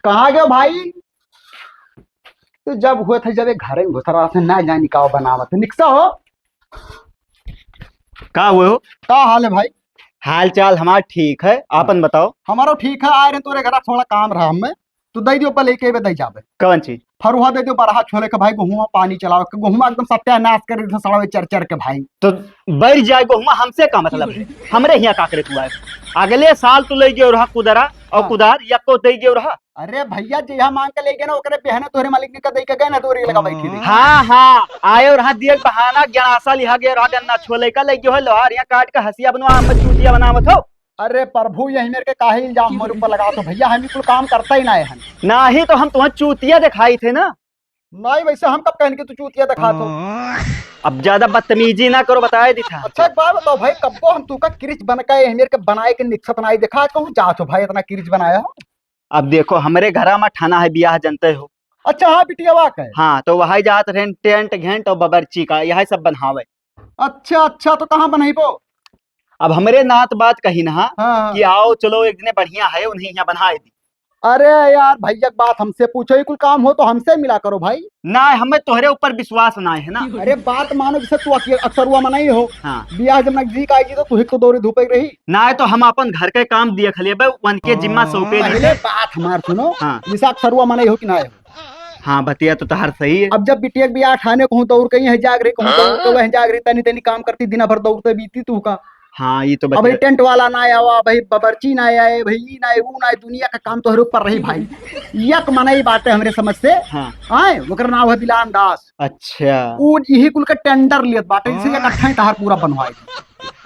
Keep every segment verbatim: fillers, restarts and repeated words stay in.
कहाँ गयो भाई? तो जब हुए थे, जब एक घर में घुस रहा था, ना जानी का बनावत है। निकसा हो। का हुए हो? का हाल है भाई? हाल चाल हमार ठीक है, आपन हाँ। बताओ। हमारो ठीक है, आए रहे तोरे घरा, थोड़ा काम रहा हमें, तो दे दियो, पहले के बे दे जाबे। कौन चीज? फरुहा दे दियो, बरहा छोले के भाई, गोहुआ पानी चलावे के, गोहुआ एकदम सत्यानाश कर दे सड़वे चर चर के भाई। तो बैर जाए गोहुआ, हमसे का मतलब है? हमरे हियाँ का करे तू आए? अगले साल तू ले गयो रहा कुदरा और हाँ। कुदार, या को दे गयो रहा। अरे भैया, जे यहाँ मांग के ले गए ना, ओकरे बिहाने तोहरे मालिक ने कह दे के गए ना, तोरी लगा बैठी रही। हाँ, हाँ, आयो रहा, दिए बहाना, गणासा लिहा गयो रहा, गन्ना छोले का ले गयो है, लोहार यहाँ काट के हंसिया बनवा, हम चूतिया बनावत हो। अरे प्रभु, यही मेरे के काहे इल्जाम हमारे ऊपर लगा तो भैया, हम कुल काम करता ही ना है। ना ही तो हम तुम्हें चूतिया दिखाई थे ना। नहीं, वैसे हम कब कहन के तू चूतिया दिखा तो? अब ज्यादा बदतमीजी ना करो, बताए दी था। अच्छा, एक बात बताओ भाई, कब को हम तू का किरिच बन के, यही मेरे के बनाए के निकसत ना ही दिखा, कहूँ जा तो भाई, इतना किरिच बनाया हो। अब देखो, हमरे घरा में ठाना है बियाह, जनते हो। अच्छा, हाँ, बिटियावा का है। हाँ, तो वही जात रहन टेंट घेंट और बबरची का, यही सब बनहावे। अच्छा, अच्छा, तो कहाँ बनइबो? अब हमरे नात बात कही ना हाँ, हाँ। कि आओ, चलो, एक दिने बढ़िया है, उन्हें यहाँ बनाए दी। अरे यार, भैया के बात हमसे पूछो, ये कुल काम हो तो हमसे मिला करो भाई। ना, हमें तोहरे ऊपर विश्वास ना है ना। अरे बात मानो, जैसे तू अकी-, अक्सरुआ मनई हो। हाँ। बियाह जब नजदीक आएगी तो तू ही तो दौड़े धूपे रही। ना, तो हम अपन घर के काम दिए खलिए बे, उनके जिम्मा सौंपे दी पहले थे। बात हमार सुनो। हाँ। जैसे अक्सरुआ मनई हो कि ना हो? हाँ, बतिया तो तहार सही है। अब जब बिटिया के बियाह ठाने कहूँ दौड़ कहीं है जाग रही, कहूँ दौड़ के वहीं जाग रही, तनी तनी काम करती, दिन भर दौड़ते बीती तू का। हाँ, ये तो अब भाई बतिया। टेंट वाला ना आवा, भाई बबरची ना आए, भाई ई ना आए, ऊ ना आए, दुनिया का काम तोहरे ऊपर रही भाई। एक मनई बाटे हमरे समझ से। हाँ। आए, ओकर नाम है बिलान दास। अच्छा। ऊ यही कुल के टेंडर लेत बाटे, इसे इकट्ठा ही तहार पूरा बनवाए।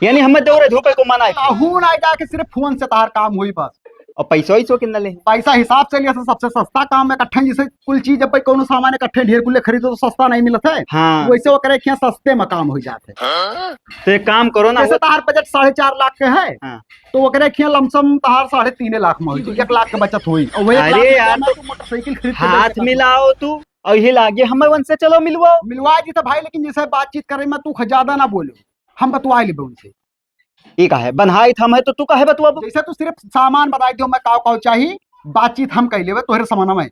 यानी हमें दौड़े धूपे को मना है। कहूँ ना जाके सिर्फ फोन से तहार काम हुई बस। और पैसा वैसो कितना ले? पैसा हिसाब से लिया, सबसे सस्ता काम है, इकट्ठे जैसे कुल चीज, जब भाई कोनो सामान इकट्ठे ढेर कुल खरीदो तो सस्ता नहीं मिलत है। हाँ। वैसे ओकरे खिया सस्ते में काम हो जात है। तो एक काम करो ना, जैसे वो तहार बजट साढ़े चार लाख के है, हाँ। तो ओकरे खिया लमसम तहार साढ़े तीन लाख में होई, तो एक लाख के बचत होई। और वही एक अरे लाख रुपया यार, में तो तू मोटरसाइकिल खरीद के हाथ बेच सकत हो। मिलाओ तू, और यही लागे हमें उनसे चलो मिलवाओ। मिलवा दी तो भाई, लेकिन जैसे बातचीत करे में तू ख-, ज्यादा ना बोलो, हम बतवा लेबे उनसे। ई का है? बनहाई थम है तो तू काहे बतवाबू? जैसे तू सिर्फ सामान बताई दियो, मैं काव काव चाही, बातचीत हम कर लेबे तोहरे सामान में।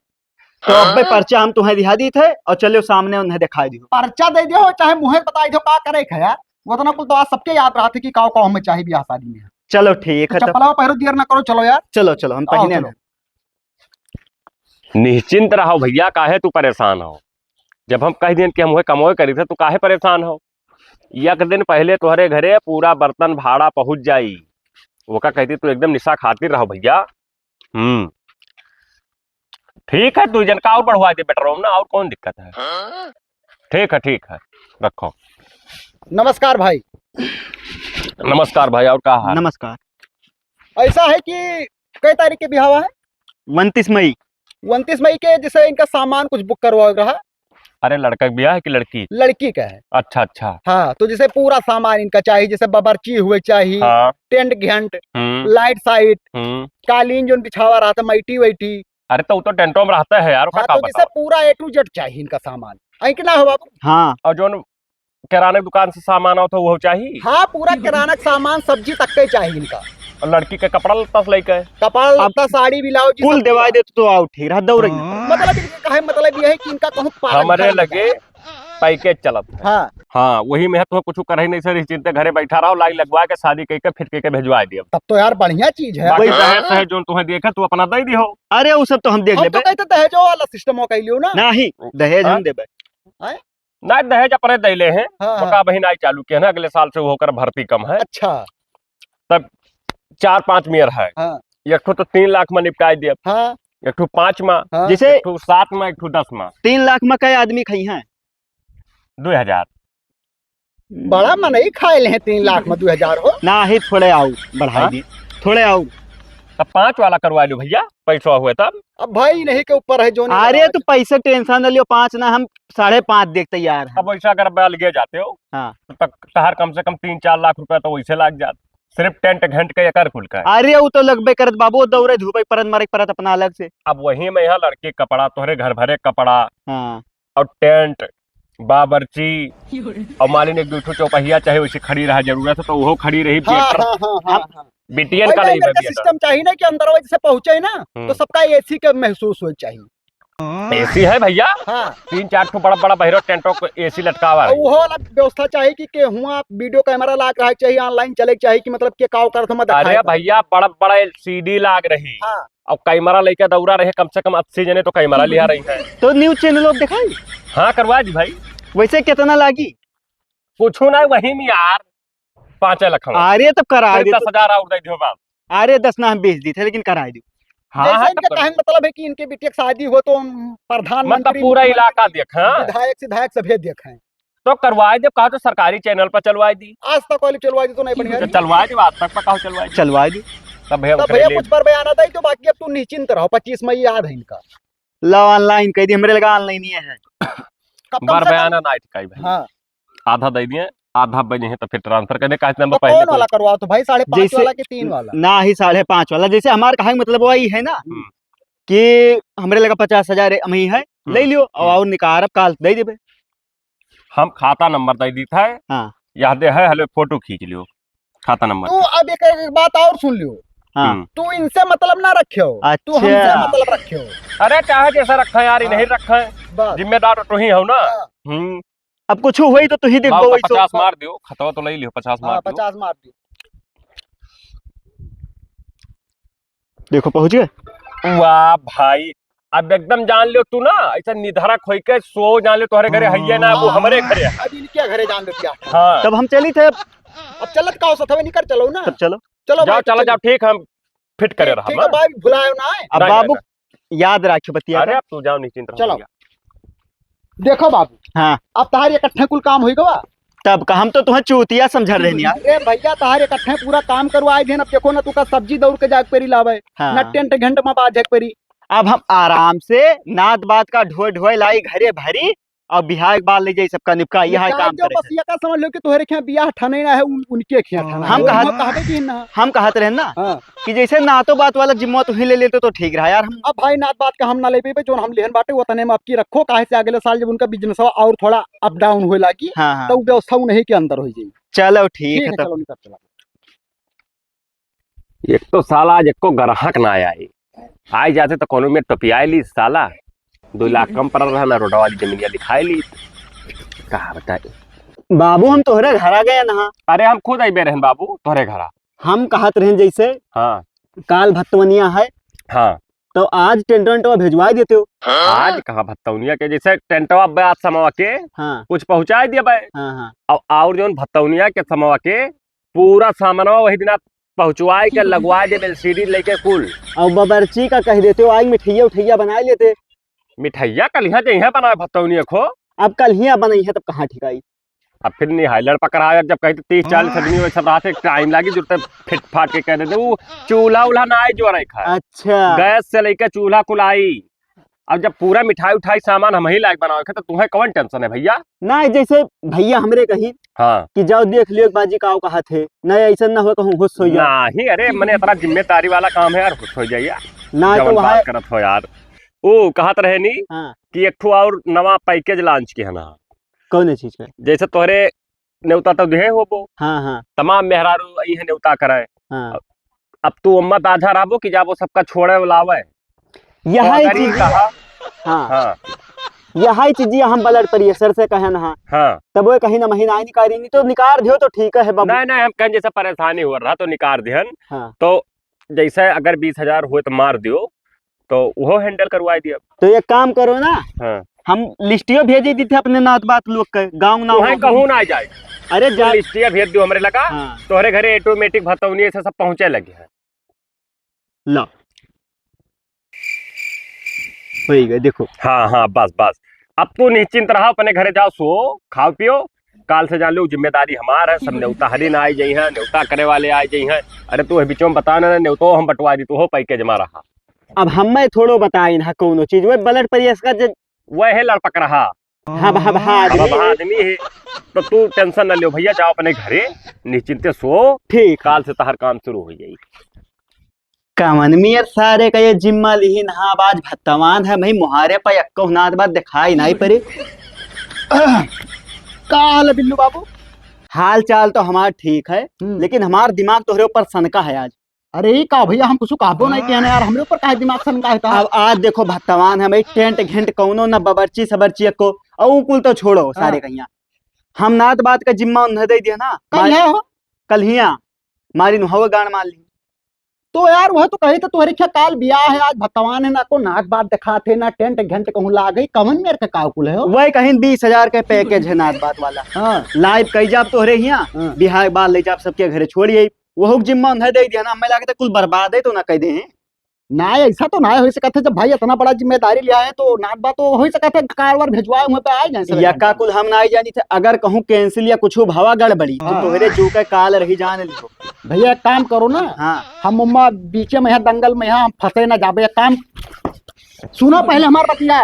तो अब्बे पर्चा हम तुम्हें दिखा दी थे और चलो सामने उन्हें दिखाई दियो। पर्चा दे दियो, चाहे मुँहे बताई दियो, का करे है यार? वो तो ना कुल तो आज सबके याद रहा थे कि काव काव हमें चाही बियाह शादी में। चलो ठीक तो है, तो चप्पलवा पहरो, देर ना करो, चलो यार। चलो, चलो, हम आओ, पहने चलो। ना। निश्चिंत रहो भैया, काहे तू परेशान हो? जब हम कह दियन कि हम वह कमोए करी थे, तू काहे परेशान हो? एक दिन पहले तोहरे घरे पूरा बर्तन भाड़ा पहुँच जाई। ओका कहती तू एकदम निशा खातिर रहो भैया। हम्म, ठीक है, तू जन का और बढ़वा दे बेटरवा ना, और कौन दिक्कत है? ठीक है, ठीक है, रखो। नमस्कार भाई। नमस्कार भाई, और का हाल? नमस्कार। ऐसा है कि कै तारीख के बिहावा है? उनतीस मई। उनतीस मई के जैसे इनका सामान कुछ बुक करवाओ रहा। अरे, लड़का के बियाह है कि लड़की? लड़की का है। अच्छा, अच्छा। हाँ, तो जैसे पूरा सामान इनका चाहिए, जैसे बबरची हुए चाहिए, हाँ। टेंट घेंट, हम्म। लाइट साइट, हम्म। कालीन जोन बिछावा रहा था, मैटी वैटी। अरे, तो वो तो टेंटो में रहता है यार, ओका हाँ, का तो जैसे बताओ? पूरा A to Z चाहिए इनका सामान। आई कि ना हो बाबू? हाँ। और जोन किराने दुकान से सामान आवत हो, वो चाहिए? हाँ, पूरा किराना के सामान, सब्जी तक के चाहिए इनका। और लड़की के कपड़ा लत्ता से लेके? कपड़ा अब लत्ता, साड़ी, ब्लाउज, ये कुल सब देवाई पूरा। दे तो आओ, ठीक रहा, दौड़ रही। मतलब इनके कहे मतलब यह है कि इनका कहूँ पालक हमरे घर लगे लगा। पैकेज चलत है। हाँ। हाँ, वही में है, तुम्हें कुछ करे ही नहीं सर, इस चिंते घरे बैठा रहो, लाइन लगवा के शादी कह के फिट कह के भेजवा दिया। तब तो यार बढ़िया चीज है। बाकी वही दहेज सहेज जोन तुम्हें देखे, तू अपना दे दियो। अरे, वो सब तो हम देख हम लेबे। तो कहते दहेजो वाला सिस्टम हो कह लियो ना। नहीं, दहेज हाँ? हम देबे। हैं? ना, दहेज अपने दे ले हैं। हाँ, हाँ। ओका बहिन आई चालू किया ना, अगले साल से वो ओकर भर्ती कम है। अच्छा। तब चार पाँच मेयर है। हाँ। एक ठो तो तीन लाख में निपटाई दिया। हाँ। एक ठो पाँच में, हाँ। जैसे एक ठो सात में, एक ठो दस में। तीन लाख में कई आदमी खाई हैं? दो हजार। बड़ा मनई खाए ले हैं तीन लाख में दो हजार हो। ना ही, थोड़े आऊ बढ़ाई हाँ? दी, थोड़े आऊ। तब पाँच वाला करवा लो भैया, पैसा हुए तब। अब भाई नहीं के ऊपर है जो नहीं अरे, करवा तू पैसे टेंशन न लियो, पाँच ना, हम साढ़े पाँच देख तैयार हैं। अब वैसा अगर अब अलगे जाते हो, हाँ। तो तक तहार कम से कम तीन चार लाख रुपया तो वैसे लाग जात, सिर्फ टेंट घेंट के एकर कुल का। अरे, वो तो लगबे करत बाबू, दौड़े धूपे परत मरे परत अपना अलग से। अब वही में यहाँ लड़के कपड़ा, तोहरे घर भरे कपड़ा, हाँ। और टेंट, बावर्ची, और मालिन एक दो ठो चौपहिया चाहे वैसे खड़ी रहा, जरूरत है तो वो खड़ी रही, हाँ, बियटर। हाँ, हाँ, हाँ, अब हाँ। बिटियन का भाई, नहीं इनका बा, बियटर। सिस्टम चाहिए ना कि अंदर जैसे पहुंचे ना, हम्म। तो सबका एसी के महसूस हो चाहिए। एसी है भैया, हाँ। तीन चार ठो बड़ा बड़ा बहिरो टेंटो को एसी लटकावा और है। वो वाला व्यवस्था चाहिए कि, कि हुआ वीडियो कैमरा लाग रहा चाहिए, ऑनलाइन चले चाहिए कि मतलब के का करत हम अरे दिखाई। भैया, बड़ा बड़ा एलसीडी लाग रही। हाँ। और कैमरा लेके दौड़ा रहे, कम से कम अस्सी जने तो कैमरा लिया रही है। तो न्यूज चैनल लोग दिखाई? हाँ, करवा दी भाई। वैसे कितना लागी? कुछ ना, वही में यार, पाँच लाख हम। अरे, तब करा फिर दे। दस हजार और दे दियो बाप। अरे, दस ना हम बेच दी थे, लेकिन करा दे। हाँ, जैसे हाँ, इनके तब करो। कहे मतलब है कि इनके बिटिया की शादी हो तो हम प्रधानमंत्री, मतलब पूरा मुख्यमंत्री, इलाका देख, हाँ। विधायक, सिधायक सभे देखें। तो करवाए दे, कहा तो सरकारी चैनल पर चलवाए दी। आज तक वाली चलवाए दी तो नहीं बढ़िया तो है। चलवाए दे, आज तक पर कहा चलवाए दी। चलवाए दी। तब भैया तब उठा भैया ले। कुछ पर बयान आता ही तो, बाकी अब तू निश्चिंत रहो, पच्चीस मई याद है इनका। ला ऑनलाइन कह दी, हमरे लगा ऑनलाइन ही है। कब, कम बर से कम? बयाना ना ठिकाई भाई। हाँ। आधा दे दिए, आधा बने हैं तो फिर ट्रांसफर करने का नंबर तो पहले कौन तो वाला करवाओ तो भाई, साढ़े पाँच जैसे वाला कि तीन वाला? ना ही साढ़े पाँच वाला, जैसे हमारे कहा मतलब वही है ना हम्म। कि हमरे लगा पचास हजार है, हम ही है, हम्म। ले लियो और, हम्म। और निकार अब काल दे देबे। हम खाता नंबर दे दी था। हाँ। यह दे है, हले फोटो खींच लियो, खाता नंबर। तू अब एक, एक बात और सुन लियो। हाँ। हम्म। तू इनसे मतलब ना रखियो, तू अच्छा। हमसे मतलब रखियो। अरे चाहे जैसा रखा यार, हाँ। नहीं रखा है। बस। जिम्मेदार तो ही हो ना। हाँ। हम्म। अब कुछ हुई तो तू ही देख लाओ, तो वही तो। पचास मार दियो, खतवा तो ले लियो, पचास हाँ, मार दियो। पचास मार दियो। देखो, पहुँच गए। वाह भाई, अब एकदम जान लियो तू ना, ऐसा निधरक होई के सो जान लियो, तोहरे घरे हइये ना, वो हमरे घरे है। अब इनके घरे जान लियो क्या? हाँ। तब हम चली थे। अब चलत का हो, सथवे निकर चलो ना। तब चलो। चलो जाओ, भाई, चलो चलो। जाओ, ठीक, हम फिट करे ठीक, रहा, ठीक है हाँ। भाई, भुलायो ना है। अब नहीं, बाबू, नहीं, नहीं। याद राखियो बतिया अरे, का। अब तू जाओ, निश्चिंत रहो चलो। भैया। देखो बाबू, हाँ। अब तहार इकट्ठे कुल काम होई गवा। तब का हम तो तुहें चूतिया समझ रहनी यार। अरे भैया, तहार इकट्ठे पूरा काम करवाए देन। अब देखो ना, तू का सब्जी दौड़ के जाके पेरी लावे, हाँ। ना टेंट घंट में बाजे के पेरी। अब हम आराम से नात बात का ढोए ढोए लाई घरे भरी और बिहार के बाद ले जाई सबका निपका, यह निपका काम जो करे बस थे। ये का समझ लो कि तोहरे खिया बियाह ठने ना है, उन-, उनके खिया ठना हम है। कहत हम कहबे कि ना। हम कहत रहन ना हाँ। कि जैसे नातो बात वाला जिम्मा तुही ले लेते तो ठीक रहा यार। हम अब भाई नात बात का हम ना ले पेबे, जोन हम लेहन बाटे वो तने में आपकी रखो, काहे से अगले साल जब उनका बिजनेस और थोड़ा अप डाउन होए लागी, हाँ, हाँ। तो उ व्यवस्था उ नहीं के अंदर हो जाई। चलो ठीक ठीक है है, तब। चलो निकल चला। एक तो साला आज एको ग्राहक ना आए, आए जाते तो कोनो में टपियाए ली साला, दो लाख कम पड़ल रहा ना, रोडवा वाली जमीनिया लिखाए ली। कहा बताई बाबू, हम तोहरे घर आ गए ना। अरे हम खुद अइबे रहन बाबू तोहरे घरा। हम कहत रहन जैसे हाँ। काल भत्तवनिया है, हाँ। तो आज टेंट वेंटवा भेजवा देते हो। आज कहाँ भत्तवनिया के, जैसे टेंटवा बात समवा के हाँ। कुछ पहुँचाए दिया भाई। हाँ, हाँ। और, और जौन भत्तवनिया के समवा के पूरा सामानवा वही दिना पहुँचवाए के लगवाए देबे, एलसीडी लेके कुल। और बबरची का कह देते हो, आज मिठैया उठैया बनाए लेते। मिठैया कल यहाँ जइहे बनाए भत्तौनिया खो। अब कल हियाँ बनई है तब कहाँ ठिकाई? अब फिर निहाई लड़ पकड़ाए, जब कही तो तीस चालीस आदमी वैसे रहते, टाइम लागी, जुरते फिट फाट के कह देते, वो चूल्हा उल्हा ना आई जो रखा है। अच्छा। गैस से लेके चूल्हा कुल आई। अब जब पूरा मिठाई उठाई सामान हम ही लायक बनावे के, तो तुम्हें कौन टेंशन है भैया? ना, जैसे भैया हमरे कही हाँ। कि जाओ देख लियो एक बाजी का कहत है, ना ऐसा ना हो कहूँ होश हो जाए। नहीं, अरे मने इतना जिम्मेदारी वाला काम है यार, होश हो जाइए। ना तो जवन वहाँ बात करत हो यार, ओ कहत रहे नी हाँ। कि एक ठो और नवा पैकेज लॉन्च किया ना। कौन चीज का? जैसे तोहरे नेवता तो दिहे होबो। हाँ, हाँ। तमाम मेहरारू आई है नेवता करे। हाँ। अब तू उम्मत आधा रहबो कि जाबो सबका छोड़े लावे। यही तो अगर ई चीज कहा, हाँ। हाँ। यही चीज हम ब्लड प्रेशर से कहन हाँ। हाँ। तब वो कहीं ना महीना आई निकारी नहीं तो निकार दियो तो ठीक है बाबू। नहीं, नहीं, हम कहें जैसे परेशानी हो रहा तो निकार दिहन। हाँ। तो जैसे अगर बीस हजार हुए तो मार दियो, तो वो हैंडल करवा दिया। तो एक काम करो ना, हाँ। हम लिस्टियो भेजे दी थे अपने नात बात लोग के, गाँव ना वहीं हो। कहूँ ना जाए। अरे तो जा। लिस्टिया भेज दियो हमरे लगा, हाँ। तोहरे घरे ऑटोमेटिक भतौनी ऐसे सब पहुँचे लगे हैं। ला। हो ही गए, देखो। हाँ, हाँ, बस, बस। अब तू निश्चिंत रहा, अपने घरे जाओ, सो, खाओ पियो। काल से जान लो, जिम्मेदारी हमार है, सब नेवता हरी ना आई जाई है, नेवता करे वाले आई जाई हैं। अरे तू अभी बीचों में बता ना, नेवतो हम बंटवा दी, तू हो पैकेज में रहा। अब हम मैं थोड़ो बताइन हा कौनो चीज, वो ब्लड प्रेशर का जे वह है लड़पक रहा। हाँ, हाँ, हाँ, अब आदमी। अब आदमी है, तो तू टेंशन ना लियो भैया, जाओ अपने घरे, निश्चिंते सो। ठीक। काल से तहर काम शुरू हो जाई। कवन मियर सारे का ये जिम्मा लिहिन हा, अब आज भत्तवान है, भाई मुहारे पर यक्को नात बात दिखाई नहीं पड़ी। का हाल है बिल्लू बाबू? हाल चाल तो हमार ठीक है, हम्म। लेकिन हमार दिमाग तोहरे ऊपर सनका है आज। अरे ई का भइया, हम कुछ कहबो नहीं किया ना यार, हमरे ऊपर काहे दिमाग सनका है तोहार? अब आज देखो भत्तवान है भाई, टेंट घेंट कौनो न बबरची सबरची को, और ऊ कुल तो छोड़ो सारे हाँ। कहिया। हम नात बात का जिम्मा उन्हें दे दिया ना। कहिया हो? कल्हिया। मारी नुहावे गांड मार ली। तो यार, वह तो कही तो तोहरे क्या काल बियाह है, आज भगवान है, ना को नाच बात दिखात है, ना टेंट घेंट कहूँ लाग है, कवन मेर का काव कुल है हो? वही कहीं बीस हजार के पैकेज है नाच बात वाला। हाँ। लाइव कही जाब तोहरे हिया, हाँ। बिहार बाल ले जाब सबके घरे छोड़िए, वहू के जिम्मा उन्हें दे दिया ना, हमें लागत है कुल बर्बाद है तो ना कह दे हैं। ना, ऐसा तो ना हो सकत है, जब भाई इतना बड़ा जिम्मेदारी लिया है तो नाच बात तो हो सकत है, कार वार भेजवाए हुए पे आए जाए सब या एक का घंटा। कुल हम ना आई जानी थे, अगर कहूँ कैंसिल या कुछ भवा गड़बड़ी तो हाँ। तोहरे जो का काल रही जान लियो। भइया, एक काम करो ना। हाँ। हम उम्मा बीचे में यहाँ दंगल में यहाँ हम फंसे ना जाबे। एक काम सुनो, पहले हमार बतिया।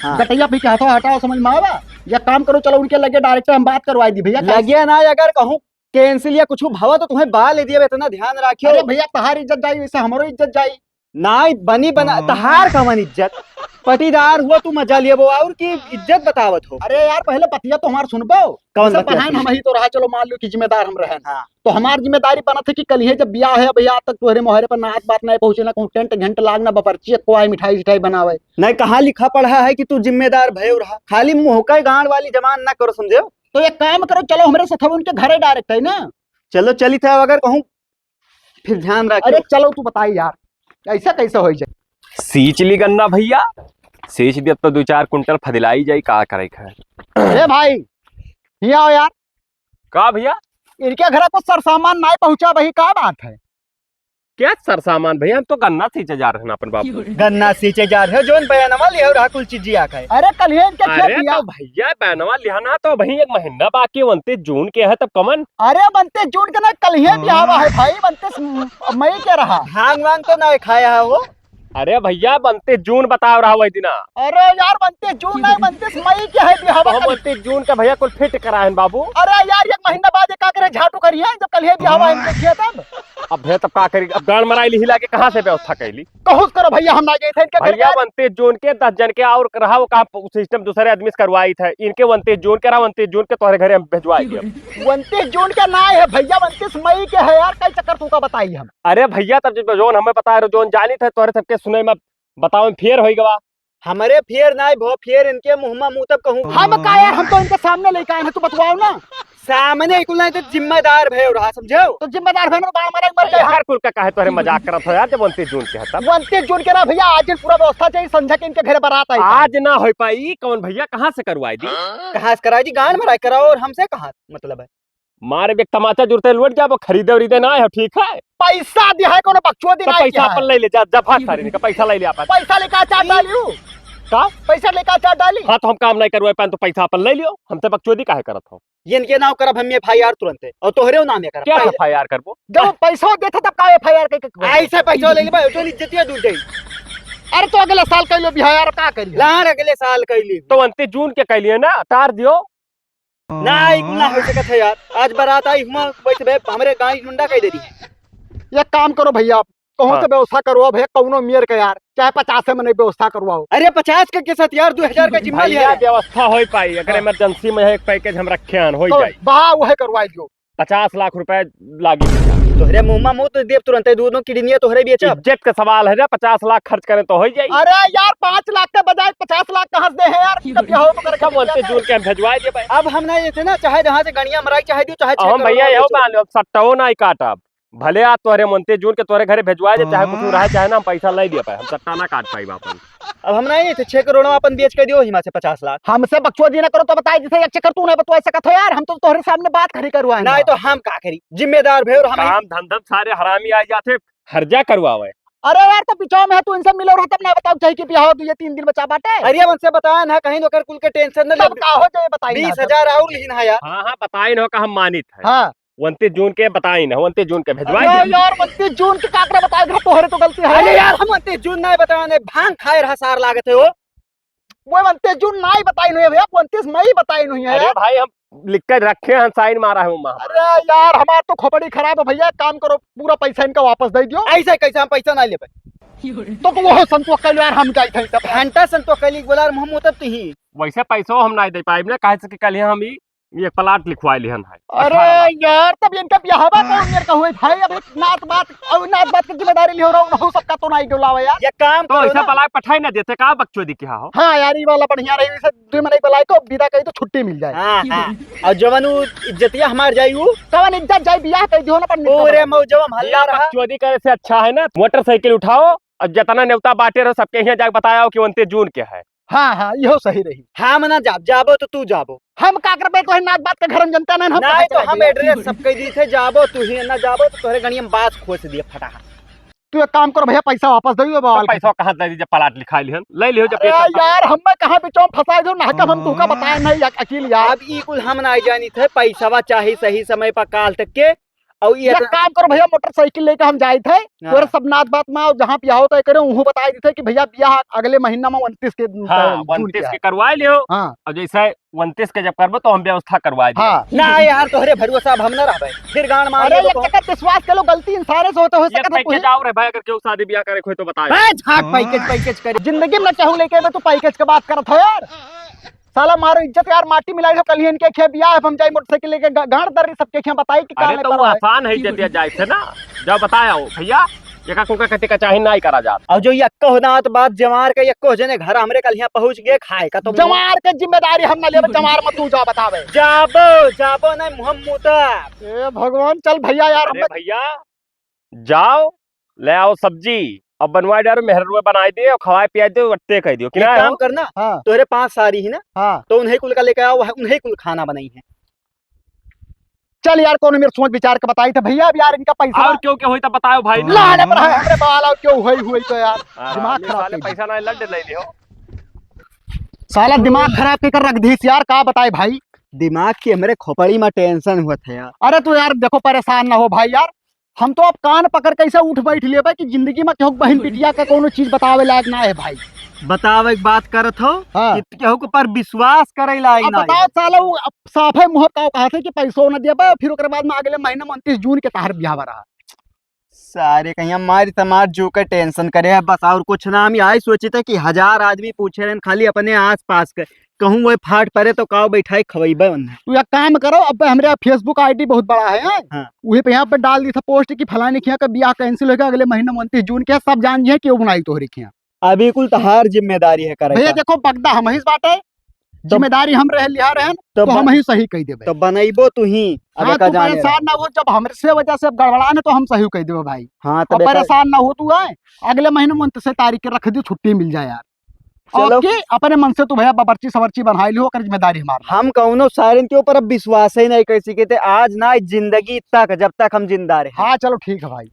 हाँ। गटैया पी के हथवा हटाओ, समझ में आवा? या काम करो, चलो उनके लगे डायरेक्ट हम बात करवाई दी भइया। लगे ना, अगर कहूँ कैंसिल या कुछ भवा तो तुम्हें बाल दिया, इतना ध्यान रखियो। अरे भइया, तहार इज्जत जाई, वैसे हमरो इज्जत जाई। ना, बनी बना, हाँ। तहार कवन इज्जत? पटीदार हुआ तू मजा लिया वो, और की इज्जत बतावत हो? अरे यार, पहले बतिया तो हमार सुनबो। कौन जैसे बतिया पढ़ाइन सुनबो? हम ही तो रहा, चलो मान लो कि जिम्मेदार हम रहन। हाँ। तो हमार जिम्मेदारी बनत है कि कल ही जब बियाह है, भइया, आज तक तोहरे मोहरे पर नात बात नहीं पहुँचे, ना कहूँ टेंट घेंट लाग, ना बबरची को आए मिठाई सिठाई बनावे। नहीं, कहाँ लिखा पढ़ा है कि तू जिम्मेदार भयो रहा? खाली मुँह का गांड वाली जबान ना करो, समझे? तो एक काम करो, चलो हमरे साथ उनके घरे डायरेक्ट है ना। चलो चली था, अगर कहूँ फिर ध्यान रखियो। अरे चलो तू बताई यार, ऐसा कैसे हो जाए? सींच ली गन्ना भइया, सींच दिया तो दो चार कुंटल फदिलाई जाई, का करे खाए। ए भाई, हियाँ आओ यार। का भइया? इनके घरे कुछ सरसामान नाई पहुँचा भाई, का बात है? क्या सरसामान भइया? हम तो गन्ना सींचे जा रहे हैं अपन बाबू। गन्ना सींचे जा रहे हो, जोन बयानवा लिया रहा कुल चीजिया का है। अरे कल ही इनके खेत अरे दिया। तो भइया बयानवा लिया ना तो भाई एक महीना बाकी, उनतीस जून के है तब कमन। अरे उनतीस जून के ना, कल ही बियाहवा है भाई, उनतीस मई के रहा। भांग वांग तो ना खाया है वो। अरे भइया, उनतीस जून बताओ रहा वही दिना। अरे यार, उनतीस जून नहीं, उनतीस मई के है बियाहवा तो हम कल। उनतीस जून के भइया कुल फिट करा है बाबू। अरे यार, एक महीना बाद ये का करे, झाटू करिए, जब कल ही बियाहवा है इनके खेत अब। अब भइया तब का करी, अब गांड मराई लिहिला के कहाँ से व्यवस्था कैली? कहूस करो भइया, हम ना गए थे इनके घर भइया। उनतीस जून के दस जन के और रहा, वो काम सिस्टम दूसरे आदमी से करवाई थे, इनके उनतीस जून के रहा, उनतीस जून के तोहरे घरे हम भिजवाई दिए। उनतीस जून के ना है भइया, उनतीस मई के है यार, कई चक्कर तू का बताई हम। अरे भइया, तब जब जोन हमें पता है, जोन जानी थे, तोहरे सबके सुने में बताओ, फेर होई गवा। हमरे फेर नाई भो, फेर इनके मुँह मा मुँह तब कहूँ। हम का यार, हम तो इनके सामने लेके आए हैं, तू बतवाओ ना। सामने कुल नहीं तो जिम्मेदार भय रहा, समझो? तो जिम्मेदार भय ना, गाड़ मारे मर गए हम। यार कुल का काहे तोहरे मजाक करत हो यार, जब उनतीस जून के है तब। उनतीस जून के रहा भइया, आज दिन पूरा व्यवस्था चाहिए, संझा के इनके घरे बारात आई। आज ना हो पाई, कौन भइया कहाँ से करवाई दी? कहाँ से कराई दी? गांड मराई कराओ और हमसे कहाँ मतलब है? मारे एक तमाचा जुरते लौट जाबो, खरीदे उरीदे ना आए हो, ठीक है? पैसा दिया है, कोनो बकचोदी तो ना पैसा किया है। अपन ले ले, जा, जा भाग सारे का पैसा ले ले अपन। पैसा लेके आ, चाट डालियो। का? पैसा लेके आ, चाट डाली। हाँ, तो हम काम नहीं करवाए पाएन, तो पैसा अपन ले लियो, हमसे बकचोदी काहे करत हो? ये इनके नाम करब हम एफ आई आर तुरंते, और तोहरे नाम है करब। क्या पहले एफ आई आर करबो? जब वो पैसा देता तब का एफ आई आर के, के ऐसे पैसा ले लेबा, जो इज्जतिया दूर जाई। अरे तो अगले साल कर लो बिहार, का करी? लाड़ अगले साल कर ली। तो उनतीस जून के कह लिए ना, टार दियो। ना, ई कुल ना हो सकत है यार। आज बारात आई, हुआ बैठबे, हमरे गाय मुंडा कह दे दी। एक काम करो भइया, कहूँ हाँ। तो व्यवस्था करो भइया, कौनो मेर के यार, चाहे पचास में नहीं व्यवस्था करवाओ। अरे पचास के, के साथ यार, दो हजार का जिम्मा लिया भइया, है। व्यवस्था हो पाई, अगर हाँ। इमरजेंसी में है, एक पैकेज हम रखे हैं, हो तो जाए। बहा, वह करवाई दो। पचास लाख रुपए लागी। तोहरे मुँह मा मुँह तो देब तुरंते, दूनों किडनिया तोहरे बेचब। इज्जत का सवाल है ना, पचास लाख खर्च करें तो हो जाई। अरे यार, पाँच लाख के बजाय पचास लाख कहाँ से दे हैं यार? जब ये हो तो करके सब उनतीस जून के हम भेजवाए देबे। अब हम ना इतना चाहे जहाँ से गणिया मराई, चाहे दियो, चाहे अब हम भइया यहो बांध लो, अब सट्टाओ ना काटब। भले आज तोहरे उनतीस जून के तोहरे घरे भेजवाए दे, चाहे कुछ रहे, चाहे ना, हम पैसा ले लिया पाए, हम सट्टा ना काट पाई अपन। अब हम नहीं थे, छह करोड़ अपन बेच के दियो हिमा से पचास लाख। हमसे बकचोदी ना करो तो बताए, जैसे एक चक्कर तू नहीं बतवा सकत हो यार, हम तो तोहरे सामने बात खड़ी करवाए ना। नहीं तो हम का करी, जिम्मेदार भे और हम काम धंधम सारे हरामी आ जाते, हर्जा करवावे। अरे यार, तो बिचाव में है, तू इनसे मिलो रहो, तब ना बताओ, चाहे कि बियाह हो, दो ये तीन दिन बचा बाटे। अरे, अब उनसे बताया ना, कहीं ओकर कुल के टेंशन न ले। तब का हो जाए, बताई ना। बीस हजार और लीन है यार। हाँ, हाँ, बताई ना, का हम मानित है। हाँ। उनतीस जून के बताई ना, उनतीस जून के भेजवाई अरे दे। यार, उनतीस जून के काकरा बताए, घर तोहरे तो गलती है। अरे यार, हम उनतीस जून ना बताया, भांग खाए रहा सार लागत है वो। वो उनतीस जून ना ही बताई नहीं है भैया, उनतीस मई बताई नहीं है। अरे भाई, हम लिख कर रखे हैं, साइन मारा है वो माँ। अरे यार, हमार तो खोपड़ी खराब है भैया, एक काम करो, पूरा पैसा इनका वापस दे दियो। ऐसे कैसे हम पैसा ना ले पाए? तो, तो वो संतोष कर लो यार, हम जाए थे तब। घंटा संतोष कर ली, बोला, हम होता तो ही। वैसे पैसो हम नाहीं दे पाइब ना, काहे से कि कल हम ई, ई एक प्लाट लिखवाए लिहन है। अरे अठारह लाख। यार, तब इनका बियाहवा कौन मेर का हुए भाई? अब एक नात बात, अब नात बात की जिम्मेदारी लिहो रहो, रहो सबका तो नाहीं डोलावे यार। ये काम तो करो ऐसा ना। प्लाट पठाई ना देते का बकचोदी किहा हो? हाँ यार, ई वाला बढ़िया रही, इसे दो महीने बुलाए तो विदा कही तो छुट्टी मिल जाए। हाँ, हाँ। और जवन उ इज्जतिया हमार जाई उ? कवन इज्जत जाई, बियाह कह दियो ना, पर निकल ओरे जाओ। मौजवा में हल्ला बियाह रहा। बकचोदी करे से अच्छा है ना, मोटरसाइकिल उठाओ और जितना नेवता बाटे रहो, सबके यहाँ जाके बताया हो कि उनतीस जून के है। हाँ, हाँ, इहो सही रही। हम ना जाब, जाबो तो तू जाबो। हम का करबे, तोहे नात बात के घर में जनता नहीं, हम नाहीं कहाँ तो चला हम गया? एड्रेस सब कह दी थे, जाबो तू ही ना जाबो तो तोहरे गणिया में बास खोस दिए फटाहा। तू एक काम करो भैया, पैसा वापस दे दो तो बवाल के। पैसा कहाँ दे दी जब प्लाट लिखा लिहन? ले लिहो जब अरे पैसा। यार, हमें कहाँ बिचौं फंसा दो, ना हम तुमका बताए नहीं या-, अकील यार। अब ई कुल हम नाहीं जानी थे, पैसावा चाही सही समय पर काल तक के। और ये एक तो काम करो भैया, मोटरसाइकिल लेके हम जाइत है, हाँ। तोरे सब नात बात में, और जहाँ बियाह होता है करे, उहू बताई देते कि भैया बियाह अगले महीना में उनतीस के, हाँ, जून उनतीस के है। करवाए लिहो। हाँ। और जैसे उनतीस के जब करबो तो हम व्यवस्था करवाए दियो। हाँ। ना यार, तोहरे भरोसा अब हम ना रहबे, फिर गांड मार अरे, देबो एक कहूँ। चक्कर विश्वास कर लो, गलती इंसाने से होते हो ये सकत है पैकेज कोई। आओ रे भाई, अगर केहू शादी बियाह करे कोई तो बताए। ए, झाट पैकेज, पैकेज करे। जिंदगी में केहू लेके तो पैकेज के बात करत हो यार। साला मारो इज्जत यार, माटी मिलाई हो, कल ही इनके खे बियाह है, हम जाई मोटरसाइकिल लेके गा-, गाड़ दर्री सबके खे बताई कि का अरे ले तो पर वो है। आसान है, इज्जत दिया जाए थे ना। जाओ बताए आओ भैया, एका कोका कटे का चाही नाहीं करा जात। और जो यक्को हो दांत बात जमार के यक्को जने घर हमरे कल यहाँ पहुँच गए खाए का तो जमार के जिम्मेदारी हम ना लेबे, जमार मत तू जा बतावे। जाबो, जाबो नहीं मुहम मुता। ए भगवान, चल भैया यार, अरे हम भैया, जाओ, ले आओ सब्जी, अब बनवाए डारो, मेहरुआ बनाए दे और खवाए पियाए दे, वट्टे कह दियो, कि एक ना काम हो? करना, हाँ। तोहरे पाँच सारी ही ना, हाँ। तो उन्हें कुल का लेके आओ, वह उन्हें कुल खाना बनाई है। चल यार, कौन मेरे सोच विचार के बताई था भैया, अब यार इनका पैसा और क्यों, क्यों होई तो बताओ भाई। लाने पर है हमरे बाल, और क्यों होई, होई तो यार, हाँ, दिमाग ये खराब साले कर दिया। पैसा ना लड्ड ले लियो। साला दिमाग खराब के कर रख दीस यार, का बताए भाई। दिमाग की हमरे खोपड़ी में टेंशन हुआ था यार। अरे तो यार देखो, परेशान ना हो भाई यार, हम तो अब कान पकड़ के ऐसे उठ बैठ लेबे कि जिंदगी में केहू बहिन बिटिया के कोनो चीज बतावे लायक ना है भाई। बतावे के बात करत हो हाँ। कि केहू के पर विश्वास करे लायक अब ना बताओ है। साला, वो अब साफे मुंह का कहा थे कि पैसो न देबे, फिर ओकरे बाद में अगले महीने में उनतीस जून के तहार बियाह रहा। सारे कहीं मारी तमार जो के टेंशन करे है बस, और कुछ ना। हम यही सोचे थे कि हजार आदमी पूछे रहन खाली अपने आस पास के, कहूँ वही फाट परे तो काव बैठाई खवैबे उन्हें। तू एक काम करो, अब हमरे Facebook ID बहुत बड़ा है, हैं? हाँ। वही पे यहाँ पे डाल दी था पोस्ट कि फलाने के यहाँ का बियाह कैंसिल हो गया, अगले महीने में उनतीस जून के, सब जान जी है कि वो बनाई तोहरे के यहाँ। अभी कुल तहार जिम्मेदारी है करे भैया का। देखो, बगदा हम ही बाटे, तो जिम्मेदारी हम रहे लिहा रहन, तो तो ब-, हम ही सही कह देबे। तो बनैबो तू ही, अब हाँ, का तू जाने परेशान रहे। ना हो, जब हमरे से वजह से अब गड़बड़ा न तो हम सही कह देबे भाई। हाँ, अब तब एका परेशान ना हो तू, आए अगले महीने में उनतीस तारीख के रख दियो, छुट्टी मिल जाए यार। चलो। और के अपने मन से तू भैया बबर्ची सबर्ची बनाई लियो, ओकर जिम्मेदारी हमार। हम कौनो सारिन के ऊपर अब विश्वास ही नहीं कर सके थे, आज ना जिंदगी तक, जब तक हम जिंदा रहे। हाँ, चलो ठीक है भाई।